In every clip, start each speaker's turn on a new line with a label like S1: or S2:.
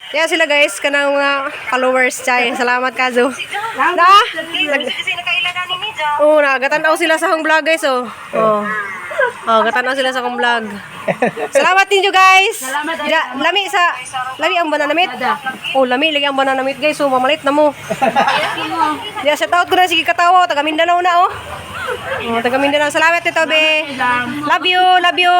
S1: Kaya sila guys, kanang mga followers chay. Salamat kazo. Na? Oo, na gatanaw sila sa akong vlog guys oh. Oh. Oh, gatanaw sila sa akong vlog. Salamat ninyo guys. Salamat. Ja, lami sa lami ang banana meat. Oh, lami lagi ang banana meat guys. So mamalit na mo. Ya, shout out ko na sige katawa taga Mindanao na oh. Oh, taga Mindanao. Salamat Tito Be. Love you, love you.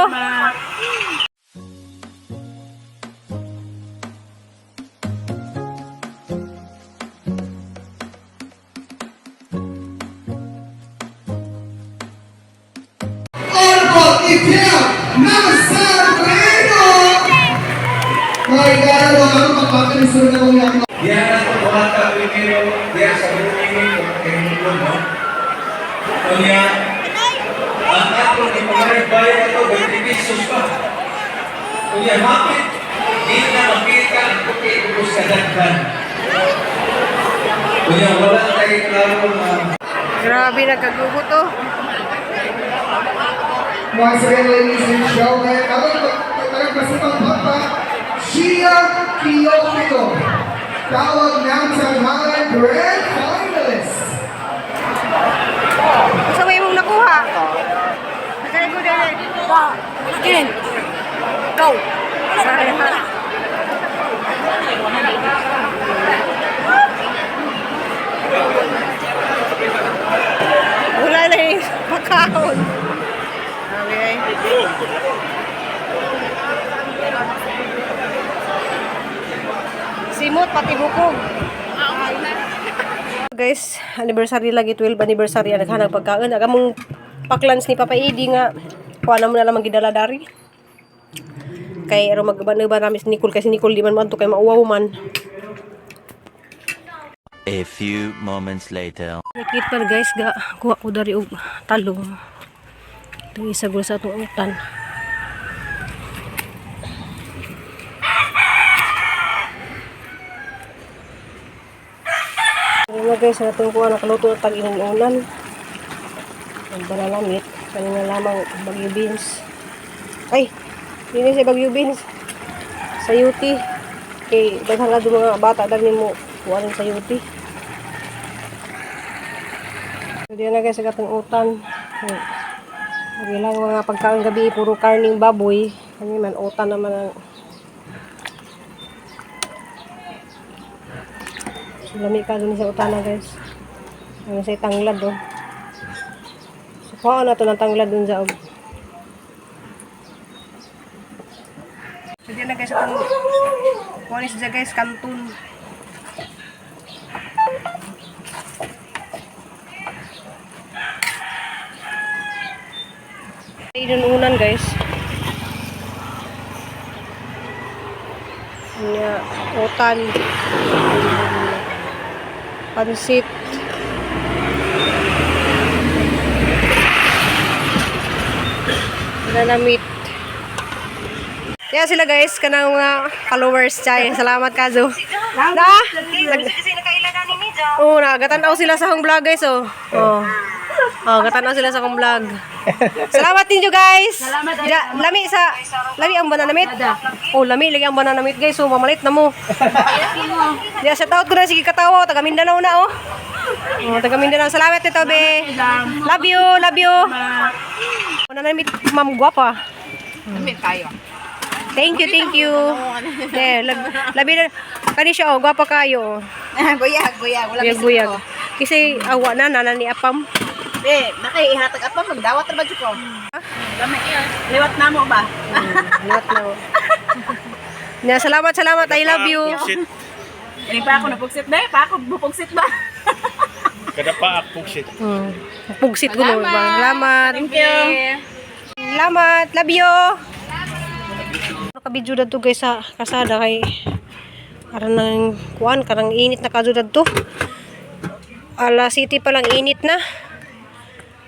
S2: Honorable Item Nazareno! May garo ang mapapalisod na mga
S3: Diyan na ito, kumanta primero, diyan sa bumingin, kung no? Kunya, ang ato ni Pamaray ito, 20 pesos pa. Kunya, hapit, di na makita ang puti ubos sa daghan. Kunya, wala tayo klaro na
S1: Grabe nagkagugot oh.
S2: Once again, ladies and gentlemen, ang nagpasipang papa, Gia Kiyofiko, tawag ng Tanghalan Grand Finalist.
S1: Sa may mong nakuha? Again. Go. Wala na yung pagkaon. Grabe ay. Simot pati bukog. Guys, anniversary lagi 12 anniversary ang naghanang pagkaon. Aga mong paklans ni Papa Edi nga kuha na mo na lamang gidala dari. Kay aron magban-uban namin si Nicole kasi Nicole di man mo kay mauwaw man.
S4: A few moments later.
S1: Nakita guys ga kuha ko dari og talong. Itong isa gud sa atong utan. Ayun na guys, ang atong kuha nakaluto na tag inunan. Ang banana meat, kanina lamang bagyo beans. Ay, hindi siya bagyo beans. Sayuti. Kay daghang adto mga bata dagni mo kuha ng sayuti. So, diyan na guys, sa katong utan. Ang ilang mga pagkaon gabi, puro karning baboy. Kani man, utan naman ang... So, lami ka dun sa utana guys. Ano sa tanglad oh. So, kuha na to ng tanglad dun sa og. So, diyan na guys, atong... Kuha ni siya guys, kantun. Inununan guys. Nya utan. Pansit. Nanamit. Kaya sila guys, kanang mga followers chay. Salamat kazo. Na? Oo, na gatanaw sila sa akong vlog guys oh. Oh. Oh, gatanaw sila sa akong vlog. Salamat ninyo guys. Salamat. Ja, lami sa lami ang banana meat. Oh, lami lagi ang banana meat guys. So mamalit na mo. Ya, shout out ko na sige katawa taga Mindanao na oh. Oh, taga Mindanao. Salamat Tito Be. Love you, love you. Banana meat, ma'am guwapa.
S5: Lami kayo.
S1: Thank you, thank you. Eh, labi na kani siya oh, gwapa kayo. Oh.
S5: Buyag, buyag. Wala
S1: Buyag buyag. Kasi awa na nana ni Apam.
S5: Eh, nakaihatag apa magdawat ra ba jud ko? Lami. Liwat na mo ba?
S1: Not now. Na, salamat, salamat. I love you.
S5: Ini pa ako napugsit ba? Pa ako bupugsit ba?
S6: Kada pa pugsit.
S1: Pugsit ko mo. Salamat.
S5: Thank you.
S1: Salamat. Love you. Nakabidyo na to guys sa kasada kay aran ng kuan karang init na kadto dadto. Ala city pa lang init na.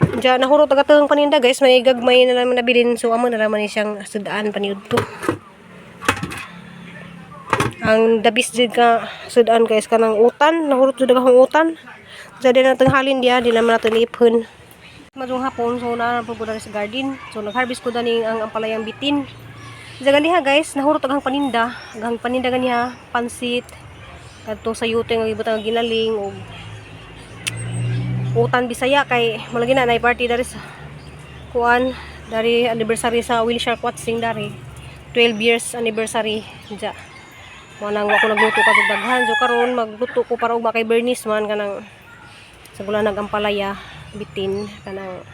S1: Diyan nahuro taga tuang paninda guys, may gagmay na naman nabilin so amo na naman ni siyang sudaan paniud to. Ang dabis jud ka sudaan guys kanang utan, nahurot jud akong utan. Diyan din natong halin diya, di naman nato niiphon. Madung hapon, so na po ko sa garden. So nag-harvest ko daning ang ampalayang bitin. Diyan ganiha guys, nahurot ang paninda. Aghang paninda ganiha, pansit, kadtong sayote nga gibutang nga ginaling og utan Bisaya kay malagi na nay party dari sa kuan dari anniversary sa Will Shark Watsing dari 12 years anniversary dya. Mo nang ako nagluto ka daghan so karon magluto ko para ugma kay Bernice man kanang sa gula nagampalaya bitin kanang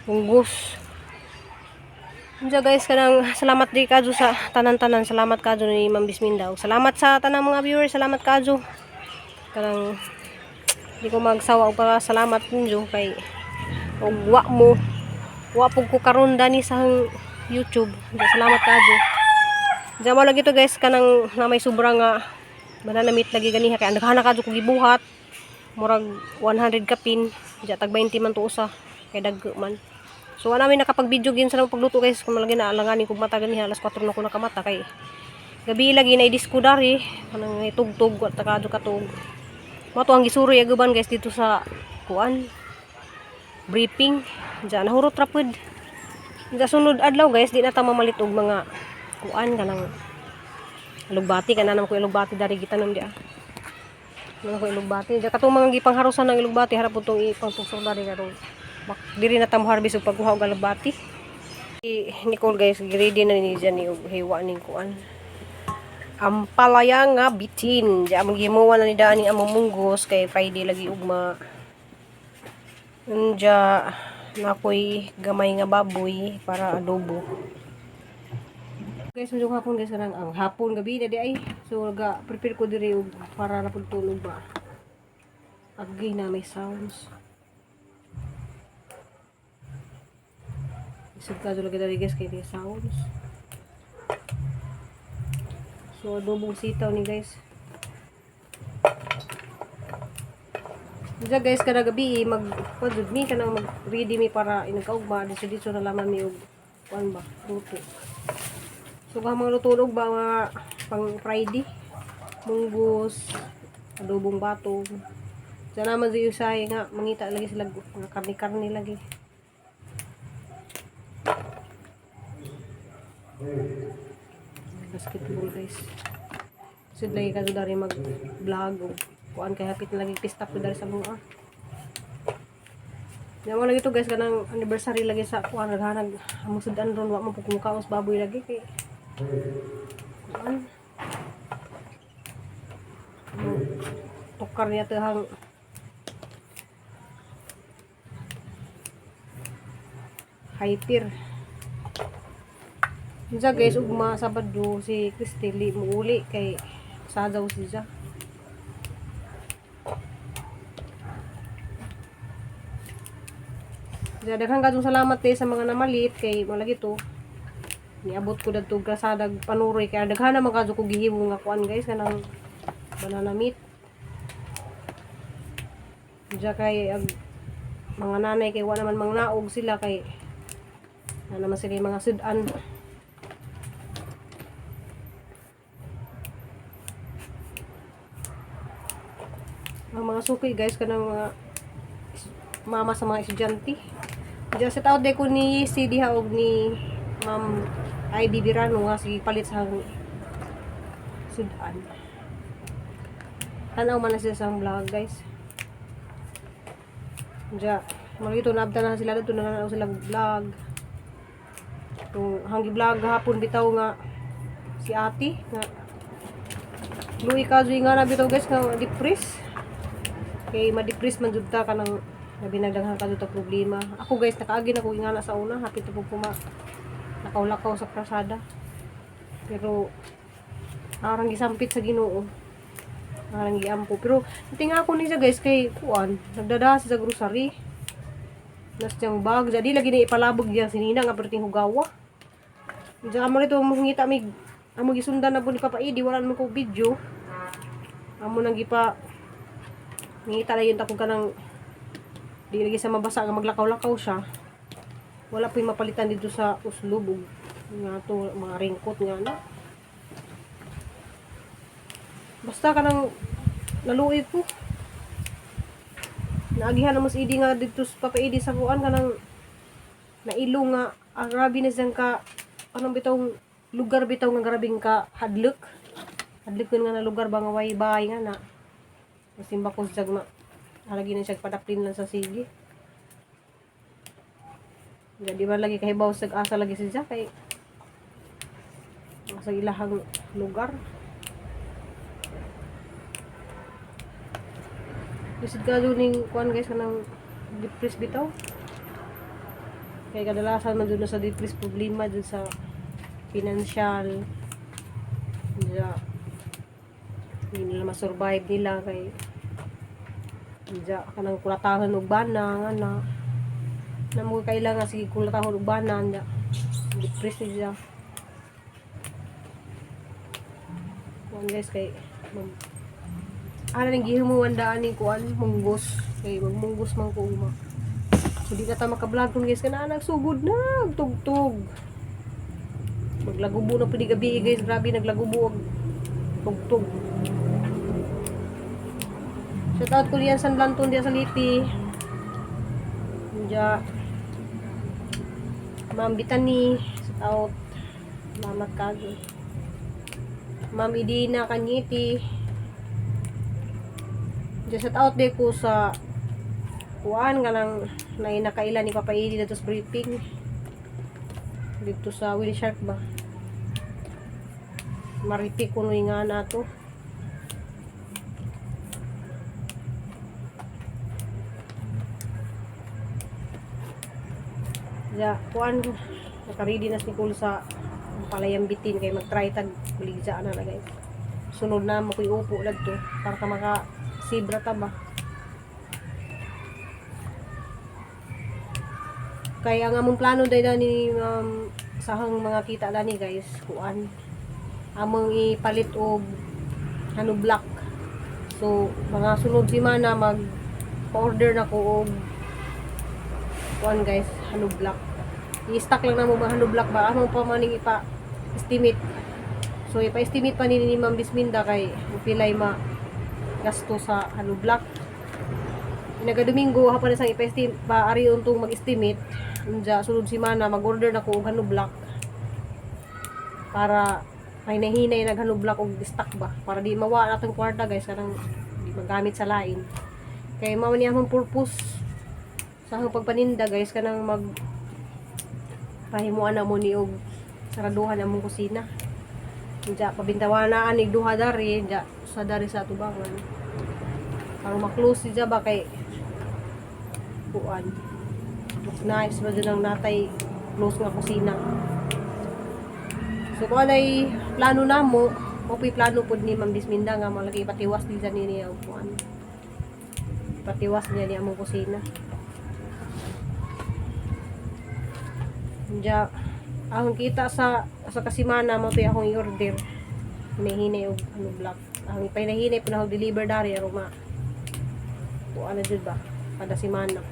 S1: munggos. Unsa guys, kanang salamat di kadyo sa tanan-tanan, salamat kadyo ni Ma'am Bisminda. Ug salamat sa tanang mga viewers, salamat kadyo. Kanang di ko magsawa og para salamat ninyo kay og wa mo wa pug ko karon dani sa YouTube. Unsa, salamat kadyo. Diyan mo lagi to guys, kanang na may sobra nga banana meat lagi ganiha kay ang daghan na kadyo ko gibuhat. Murag 100 kapin, diya tag 20 man to usa kay dagko man. So wala namin nakapag-video gyud sa pagluto guys, kung malagi na alanganin kog mata ganiha alas 4 na ko nakamata kay gabi lagi na disco dari kanang may tugtog wa ta kadyo katug. Mao to ang gisuroy aguban guys dito sa kuan briefing. Diyan nahurot ra pud. Diyan sunod adlaw guys, di na ta mamalit og mga kuan kanang alugbati kana naman ko alugbati dari gitanom di ah. Mga ko ilugbati. Diyan katong mga gipangharusan ng ilugbati harap po tong ipangtusok dari karon. Diri na ta mo harvest og pagkuha og alugbati. Si Nicole guys, ready na ni dyan ni og hiwa ning kuan. Ampalaya nga bitin. Diyan among gihimuan na ni daan ni among munggos kay Friday lagi ugma. Unja nakoy gamay nga baboy para adobo. Guys, medyo hapon guys kanang ang hapon gabi na di ay. So ga prepare ko diri og para na pud tulog ba. Agay na may sounds. Isod ka lagi diri guys kay may sounds. So adobong sitaw ni guys. Diya guys kada gabi eh, mag pagud mi kanang mag ready mi para inagkaugma dito dito na laman mi og kuan ba luto. So kung mga luto og ba mga pang Friday, munggos, adobong batong. Diyan naman si Usay nga mangita lagi sila mga karne-karne lagi. Basketball guys. Sud lagi ka dari mag vlog o kuan kay hapit na lagi pista ko dari sa mga. Yan mo lagi to guys kanang anniversary lagi sa kuan naghanag among sudan ron wa mo pud kumukaos baboy lagi kay kuan. Tukar niya to hang hyper. Unsa guys, ugma Sabado si Cristel di muuli kay sadaw siya. Diya, daghang kadtong salamat eh sa mga namalit kay malagi to. Niabot ko dadto Lazada panuroy kay daghan naman kadto ko gihimo nga kuan guys kanang banana meat. Diya kay ag, mga nanay kay wa naman mangnaog sila kay na naman sila yung mga sudan. Ang mga suki guys kanang mga mama sa mga estudyante. Diyan sa tao ko ni si diha og ni Ma'am Ivy Birano nga sige palit sa sudan. Tanaw man na sila sa vlog guys. Diya, malito naabta na sila dito na sila vlog. Tung hanggi vlog hapon bitaw nga si ate nga Luwi ka nga na bitaw guys nga depress. Kay ma-depress man jud ta kanang labi nagdaghan ka jud ta problema. Ako guys nakaagi na ko ingana sa una, hapit na pud kuma nakaulakaw sa krasada. Pero arang gisampit sa Ginoo. Arang giampo. Pero tinga ako niya guys kay kuan, nagdada siya sa grocery. Nas siyang bag, jadi lagi na ipalabog diya si Nina nga perting hugawa. Diyan amo nito mangita mig amo gisundan na po ni Papa Idi, wala naman ko video. Amo nang gipa ngita na yun ako kanang di lagi sa mabasa nga maglakaw-lakaw siya. Wala po yung mapalitan dito sa uslob ug nga to mga ringkot nga na. Basta kanang naluoy ko. Naagihan na mas idi nga dito sa Papa Idi sa kuan kanang nailo nga ah, grabe na siyang ka anong bitong Lugar bitaw nga grabing ka hadlok. Hadlok nga na lugar ba nga way bahay nga na. Masimba ko siya ma. Alagi na siya padaplin lang sa sige. Di ba lagi kahibaw sa asa lagi siya kay sa ilahang lugar. Lisod ka ning kuan guys, kanang depress bitaw. Kay kadalasan man dun na sa depress, problema dun sa financial. Diya, hindi nila ma-survive nila kay diya kanang kulatahan og bana nga na na mo kailangan sige kulatahan og bana diya depress ni siya. Kuan guys, kay mag ana ning gihimuan daan ning kuan munggos, kay magmunggos man ko uma. So di na ta maka-vlog kun guys, kana nagsugod na tugtog. Maglagubo na pud gabi guys, grabe naglagubo og tugtog. Shout out ko diyan San Blanton diyan sa Liti. Diya Ma'am Bitani, shout out. Salamat kago. Ma'am Idina Kanyiti. Diyan shout out din ko sa kuan nga lang na inakailan ni Papa Edi dito sa briefing. Dito sa Willie Shark ba. Maripi ko nga na to. Ya, kuan naka-ready na si Nicole sa palayang bitin kay mag-try tag baligya na na guys. Sunod na mo ko'y upo lagto para ka maka sibra ta ba. Kaya ang among plano day ni sahang mga kita dani guys, kuan. Among ipalit og ano block. So mga sunod semana mag order na ko og kuan guys, hollow block. I-stack lang na mo mga hollow block ba, among pa maning ipa-estimate. So ipa-estimate pa ni Ma'am Bisminda kay upilay ma gasto sa hollow block. Inaga Domingo hapon na sang ipa-estimate pa ari untong mag-estimate. Unja sunod semana mag-order na ko og hollow block para may nahinay nag hollow block og stock ba, para di mawa na atong kwarta guys, kanang di magamit sa lain. Kay mao ni among purpose sa akong pagpaninda guys, kanang mag pahimuan na mo ni og saraduhan among kusina. Diya pabintawanaan ni duha dari, diya sa dari sa tubangan. Para ma-close siya ba kay kuan. Look nice ba dyan ang natay close nga kusina. So kung anay plano na mo, mo plano pod ni Ma'am Bisminda nga malaki patiwas din sa niya og kuan. Patiwas niya ni among kusina. Diya, ang kita sa kasimana mo to akong i-order. Hinahinay og ano block. Ang ipinahinay po na ako deliver dari aron ma kuan na jud ba kada semana.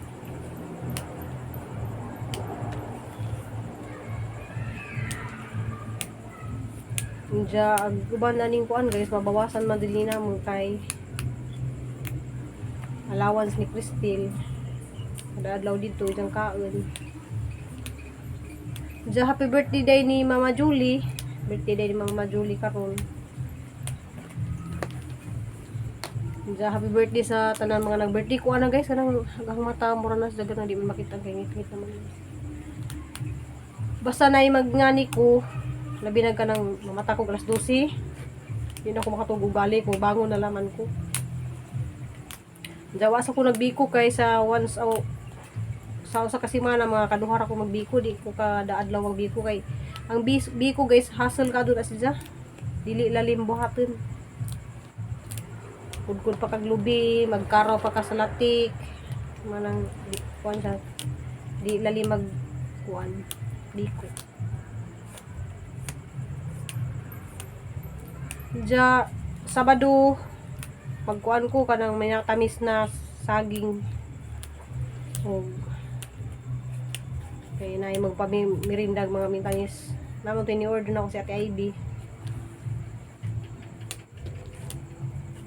S1: Diya, ag uban na ning kuan guys, mabawasan man dili na mo kay allowance ni Cristel. Kada adlaw dito diyang kaon. Diya, happy birthday day ni Mama Julie. Birthday day ni Mama Julie karon. Diya, happy birthday sa tanan mga nag-birthday ko ana guys, kanang hanggang mata mura na sa dagan, di man makita kay ngit-ngit naman. Basta nay magngani ko, labi na ka ng mamata ko alas 12. Hindi na ako makatugog gali ko, bangon na laman ko. Diya, wa sa ko nagbiko kay sa once o sa usa ka semana mga kaduha ra ko magbiko, di ko kada adlaw magbiko kay ang biko guys hassle ka dun asya. Dili lalim buhaton. Kudkod pa kag lubi, magkaraw pa ka sa latik. Manang di, kuan siya. Di lalim mag kuan biko. Diya Sabado magkuan ko kanang may natamis na saging. Og kay na magpamirindag mga mintanis. Namo to ni-order na ako si Ate Ivy.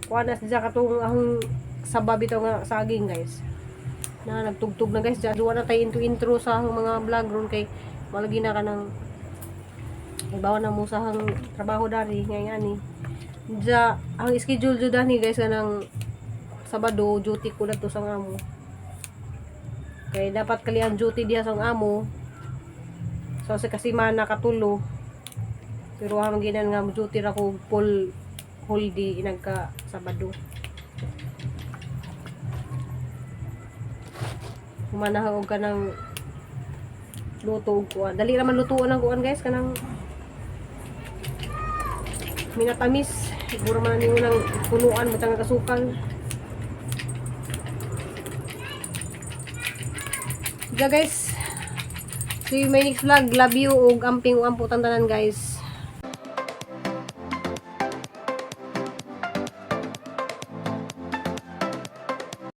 S1: Kuan na siya katong ahong saba bitaw nga saging guys. Na nagtugtog na guys. Diya duwa na tayo into intro sa ahong mga vlog ron kay malagi na ka ng Ibaw na mo sa hang trabaho dari ngay ani. Ja, ang schedule jud ani guys, kanang Sabado duty ko na to sa amo. Kay dapat kali ang duty diha sa amo. So sa kasimana katulo. Pero ang ginan nga duty ra ko full whole day nagka Sabado. Humanahog og kanang luto og kuan. Dali ra man lutuon ang kuan guys, kanang minatamis. Siguro man nimo nang punuan butang ang kasukal. Yeah, guys. See you my next vlog. Love you ug amping ug amputan tanan guys.